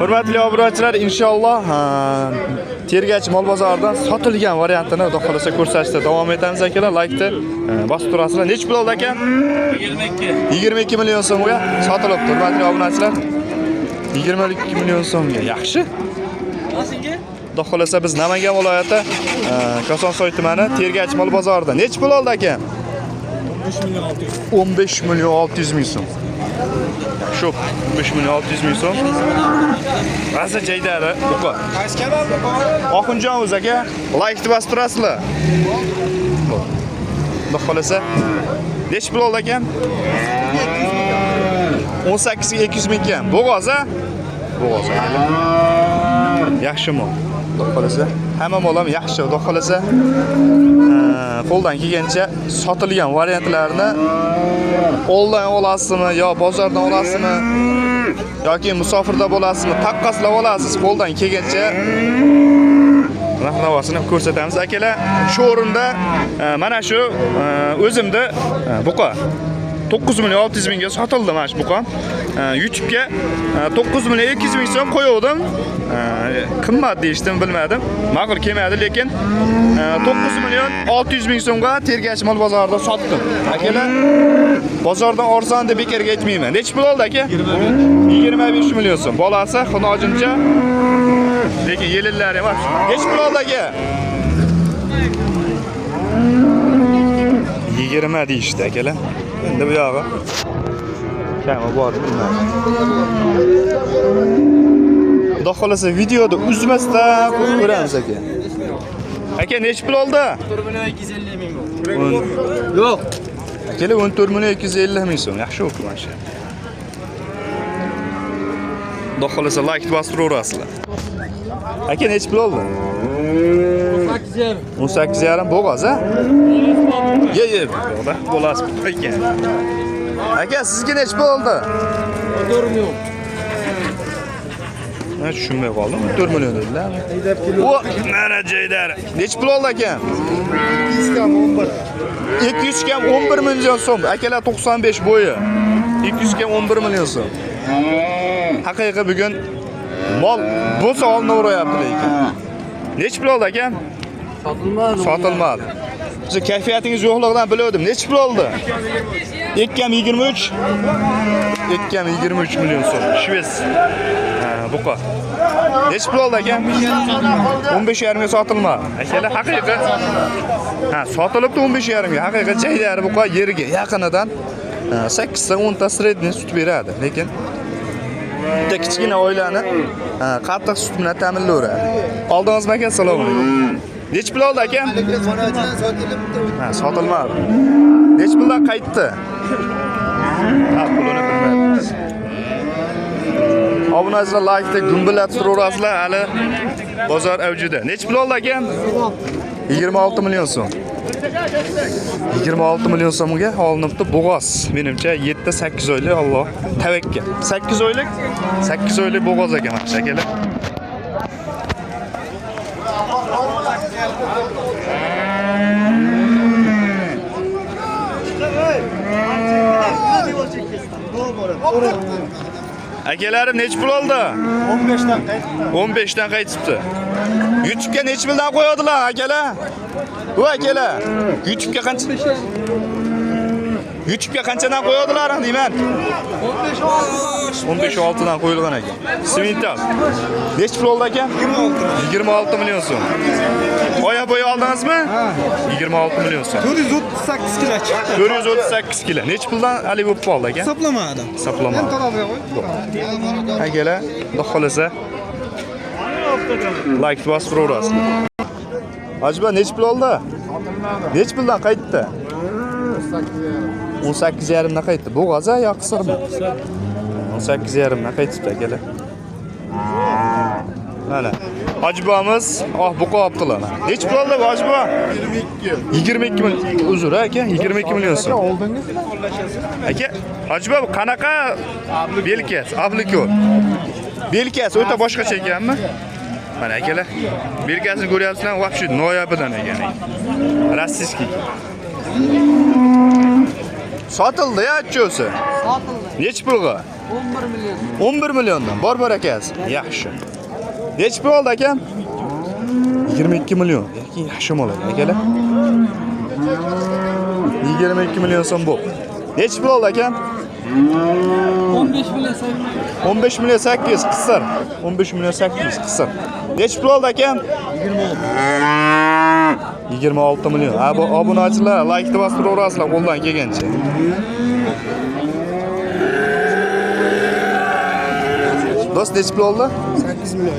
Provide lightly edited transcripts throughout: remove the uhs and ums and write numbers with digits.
Hurmatli obunachilar, inshaalloh Tergachi mol bozoridan sotilgan variantini xudo xolasa ko'rsatishda davom etamiz akalar. Laykni bosib turasizlar. Necha pul oldi aka? 22. 22 million so'mga sotilibdi, hurmatli obunachilar. 22 million so'mga. Yaxshi. Xudo xolasa biz Namangan viloyati Kosonsoy tumani Tergachi mol bozorida. Necha pul oldi aka? 15 million 600 ming so'm. Yaxshi, 15 million 600 ming so'm. Rosa jaydari, buqa. Oxunjon o'z aka, laykni bosib turasizlar. Xudo xolasa. Necha pul oldi aka? 18 ga 200 ming kam. Bo'g'oz a? Bo'g'oz aka. Yaxshi mol. Xudo xolasa. Hamma mol ham yaxshi, xudo xolasa. Qo'ldan kelgancha sotilgan variantlarni onlayn olasizmi yo bozordan olasizmi yoki musofirda bo'lasizmi, taqqoslab olasiz, qo'ldan kelgancha narx navosini ko'rsatamiz akalar. Shu o'rinda mana shu o'zimda buqa 9 million 600 mingga sotildi mana shu buqa. YouTube'ga 9 million 200 ming so'm qo'yuvdim. Qimmat deyishdim, bilmadim. Ma'qul kelmadi, lekin 9 million 600 ming so'mga Tergachi mol bozorida sotdim. Akalar, bozordan arzon deb bekorga aytmayman. Necha pul oldi aka? 25 million so'm. Bolasi xunojimcha, lekin yelinlari emas. Necha pul oldi aka? 20 deyishdi akalar. Endi bu yog'i kami bor bilmadim. Xudo xolasa videoda uzmasdan ko'ramiz aka. Aka necha pul oldi? 4 million 250 ming bo'ldi. Yo'q. Akalar 14 million 250 ming so'm. Yaxshi o'qi mana shu. Xudo xolasa like bosib turaverasizlar. Aka necha pul oldi? 18,5. 18,5 bo'g'oz a? Ye ye, yo'qda, bolasi ekan. Aka sizga necha pul oldi? 4 million. Men tushunmay qoldim. 4 million dedilar. O, mana joydari. Necha pul oldi aka? 200 kam 11. 200 kam 11 million so'm. Akalar 95 bo'yi. 200 kam 11 million so'm. Haqiqiy bugun mol bo'lsa olinaveryapti lekin. Necha pul oldi aka? Sotilmadi. Sotilmadi. Siz kayfiyatingiz yo'qligidan biluvdim. Necha pul oldi? 2 kam 23. 2 kam 23 million so'm. Shvets. Ha, buqa. Necha pul oldi aka? 15,5 ga sotilmadi. Akalar haqiqiy. Ha, sotilibdi 15,5 ga. Haqiqiy jaydari buqa yeriga yaqinidan 8 ta 10 ta средний sut beradi. Lekin bitta kichkina oilani qattiq sut bilan ta'minlayveradi. Oldingizmi aka? Assalomu alaykum. Necha pul oldi aka? Ha, sotilmadi. Necha puldan qaytdi? Ha, pulini bilmaymiz. Obunachilar laykda gumbillatib turaverasizlar, hali bozor avjida. Necha pul oldi aka? 26 million so'm. 26 million so'mga olinibdi bo'g'oz. Menimcha 7-8 oylik, Alloh tavakkal. 8 oylik? 8 oylik bo'g'oz ekan mana shu akalar. Akalarim necha pul oldi? 15 dan qaytdi. 15 dan qaytibdi. YouTube'ga necha puldan qo'yadilar akalar? Bu akalar, YouTube'ga qancha? YouTube'ga qanchadan qo'yadilar deyman? 15 6 dan qo'yilgan ekan. Simental. Necha pul oldi aka? 26. 26 million so'm. Oya bo'yi oldingizmi? 26 million so'm. 438 kilo chiqdi. 438 kilo. Necha puldan haligi bo'lib qoldi aka? Hisoblamadi. Hisoblamadi. Tarozga qo'y. Akalar, xudo xolasa like bosib turaverasizlar. Hojba necha pul oldi? Necha puldan qaytdi? 18,5 dan qaytdi. Bo'g'oz yo qisirmi? 18,5 dan qaytibdi akalar. Mana. Hojibamiz, oh buqa olibdilar. Necha pul oldi bu Hojibo? 22. 22 million. Uzr aka, 22 million so'm. Oldingizmi? Aka, Hojibo bu qanaqa belkasi? Ablikor. Belkasi o'ta boshqacha ekanmi? Mana akalar, belkasini ko'ryapsizlar, вообще noyabidan ekan. Rossiyskiy. Sotildi ya achchosi. Sotildi. Necha pulga? 11 million. 11 milliondan. Bor barakasi. Yaxshi. Nechi pul oldi akam? 22 million. Lekin yaxshi mol ekan, akalar. 22 million so'm bo'p. Nechi pul oldi akam? 15 million 800. 15 million 800 qisir. 15 million 800 qisir. Nechi pul oldi akam? 26 million. Ha, bu obunachilar laykni bosib turaverasizlar qo'ldan kelgancha. Do'st nechi pul oldi? 8 million.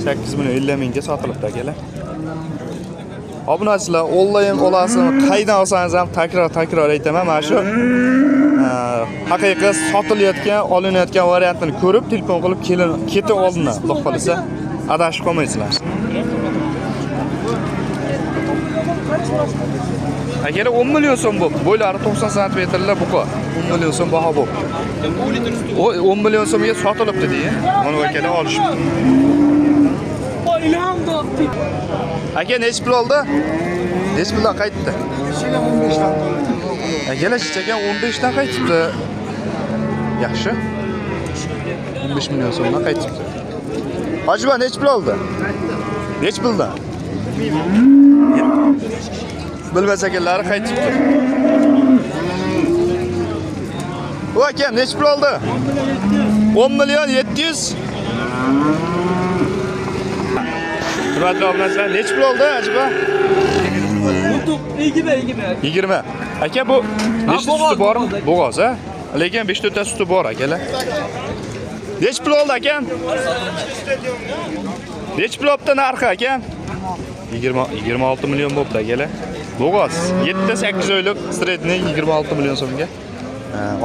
8 million 50 mingga sotilibdi akalar. Obunachilar, onlayn olasizmi, qaydan olsangiz ham takror aytaman, mana shu haqiqiy sotilayotgan, olinayotgan variantini ko'rib, telefon qilib kelin, ketib oldindan, xudo xolasa, adashib qolmaysizlar. Akalar 10 million so'm bo'pti. Bo'ylari 90 santimetrlar buqa. 10 million so'm baho bo'pti. O 10 million so'mga sotilibdi deya. Mana bu akalar olishibdi. Aka nechi pul oldi? Nechi puldan qaytdi? Akalar shishak ham 15 dan qaytibdi. Yaxshi. 15 million so'mdan qaytibdi. Hojiboy nechi pul oldi? Nechi puldan? Bilmas ekanlari qaytibdi. U akam nechi pul oldi? 10 million 700. Hurmatli obunachilar, nechi pul oldi acaba? 20 20. 20. Aka bu nechta suti bormi? Bo'g'oz, ha? Lekin 5-4 ta suti bor akalar. Nechi pul oldi akam? Nechi pul olibdi narxi akam? 20 26 million bo'pti akalar. Bo'g'oz 7-8 oylik средний 26 million so'mga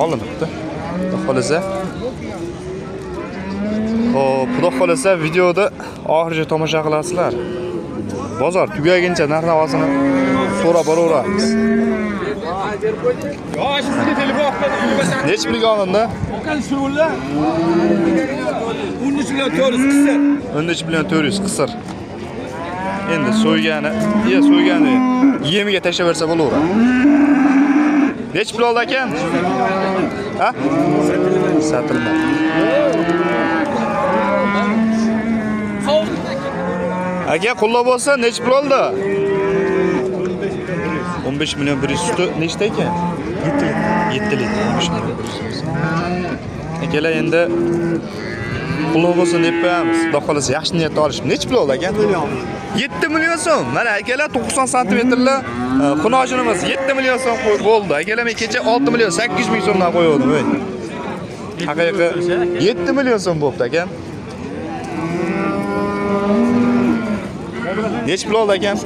olinibdi. Xudo xolasa. Xo'p, xudo xolasa videoda oxirigacha tomosha qilasizlar. Bozor tugaguncha narx-navosini so'rab boraveramiz. Nechi pulga olindi? 13 million 400 qisir. 13 million 400 qisir. Endi so'ygani, ya so'ygani yemiga tashlab bersa bo'laveradi. Nechi pul oldi akam? Ha? Sotilmadi. Aka qulluq bo'lsa nechi pul oldi? 15 million 100 suti nechta ekan? 7 litr. 7 litr 15 million 100. Akalar endi qulluq bo'lsin deb qo'yamiz. Xudo xolasa yaxshi niyatda olish. Nechi pul oldi aka? 7 million so'm. Mana akalar 90 santimetrli xunojinimiz 7 million so'm bo'ldi. Akalar men kecha 6 million 800 ming so'mdan qo'ygandim, ey. Haqiqiy 7 million so'm bo'pti akam. Nechi pul oldi akam?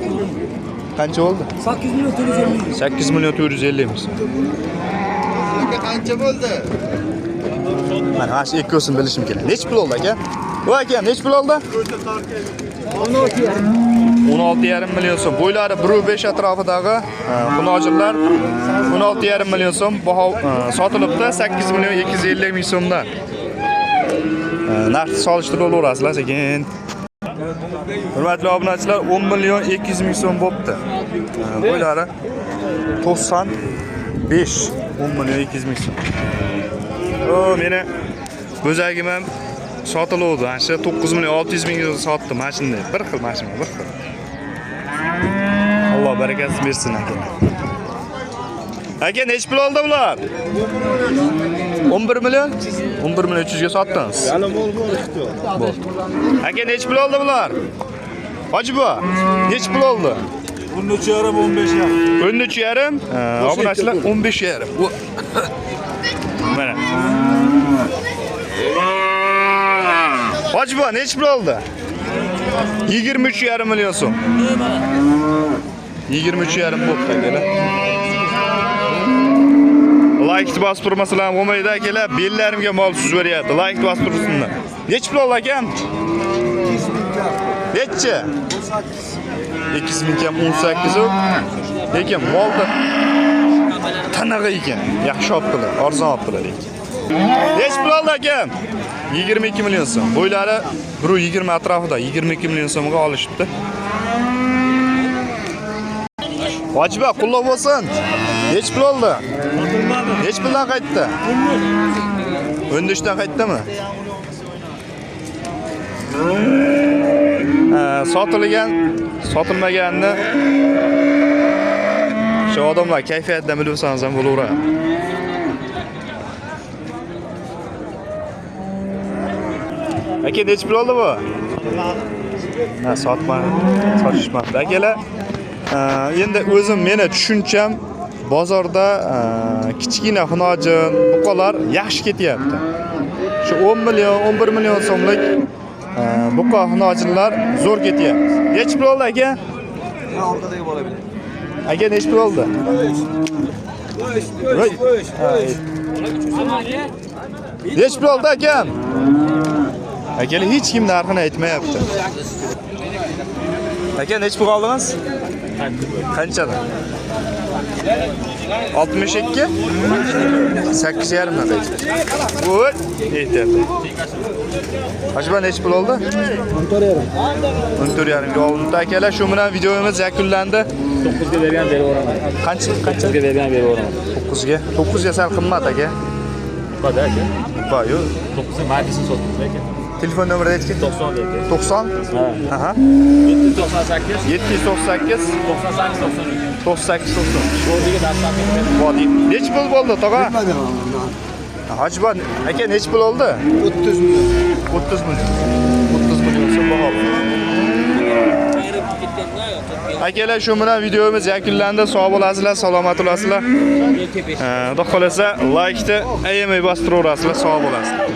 Qancha bo'ldi? 8 million 450. 8 million 450 ming so'm. Aka qancha bo'ldi? Mana shu ikkovsini bilishim kerak. Nechi pul oldi aka? Bu akam nechi pul oldi? 16,5 million so'm. Bo'ylari 1.5 atrofidagi xunojinlar 16,5 million so'm baho sotilibdi 8 million 250 ming so'mdan. Narxni solishtirib olaverasizlar sekin. Hurmatli obunachilar, 10 million 200 ming so'm bo'pti. Bo'ylari 95 10 million 200 ming so'm. O meni bo'zagim ham sotiluvdi. Ana shu 9 million 600 ming sotdim mana shunday. Bir xil mashina, bir xil. Alloh barakasini bersin aka. Aka nechi pul oldi bular? 11 million? 11 million 300 ga sotdingiz. Hali mol bor ikkita. Bo'ldi. Aka nechi pul oldi bular? Hoji buva, nechi pul oldi? 13,5 15,5. 13,5. Obunachilar 15,5. Mana. Hoji buva nechi pul oldi? 23,5 million so'm. 23,5 bo'pti akalar. Laykni bosib turmasalar ham bo'lmaydi akalar, bellarimga mol suzib beryapti. Laykni bosib tursinlar. Nechi pul oldi akam? Nechi? 200 ming kam 18 u. Lekin molda tanig'i ekan. Yaxshi olibdilar, arzon olibdilar lekin. Nechi pul oldi akam? 22 million so'm. Bo'ylari 1.20 atrofida 22 million so'mga olishibdi. Hojiba, qulluq bo'lsin. Nechi pul oldi? Nechi puldan qaytdi? O'ndishdan qaytdimi? Sotilgan, sotilmaganini shu odamlar kayfiyatidan bilib olsangiz ham bo'laveradi. Aka, nechi pul oldi bu? Ha, sotmadi, sotishmabdi. Akalar, endi o'zim meni tushuncham bozorda kichkina xunojin buqalar yaxshi ketyapti. Shu 10 million, 11 million so'mlik buqa xunojinlar zo'r ketyapti. Nechi pul oldi aka? Aka, nechi pul oldi? Voy. Nechi pul oldi akam? Akalar hech kim narxini aytmayapti. Aka, nechi pul oldingiz? Qanchadan? 62? 8,5 dan aytdi. Voy, aytyapti. Hajba nechi pul oldi? 14,5. 14,5 ga olindi. Akalar, shu bilan videomiz yakunlandi. 9 ga bergan berib yuboraman. Qancha? Qancha? 9 ga bergan berib yuboraman. 9 ga. 9 ga sal qimmat aka. Qada aka. Bor, yo'q. 9 ga majlisini sotdingiz aka. Telefon nomerini aytib ket. 90 aka. 90? Ha. Aha. 798 798 98 93. 98 93. Vodiga dastlabki berdim. Vodiy. Nechi pul bo'ldi, tog'a? Hajba aka nechi pul oldi? 30 million. 30 million. 30 million so'm baho. Akalar, shu bilan videomiz yakunlandi. Sog' bo'lasizlar, salomat bo'lasizlar. Xudo xolasa, laykni ayamay bostiraverasizlar, sog' bo'lasizlar.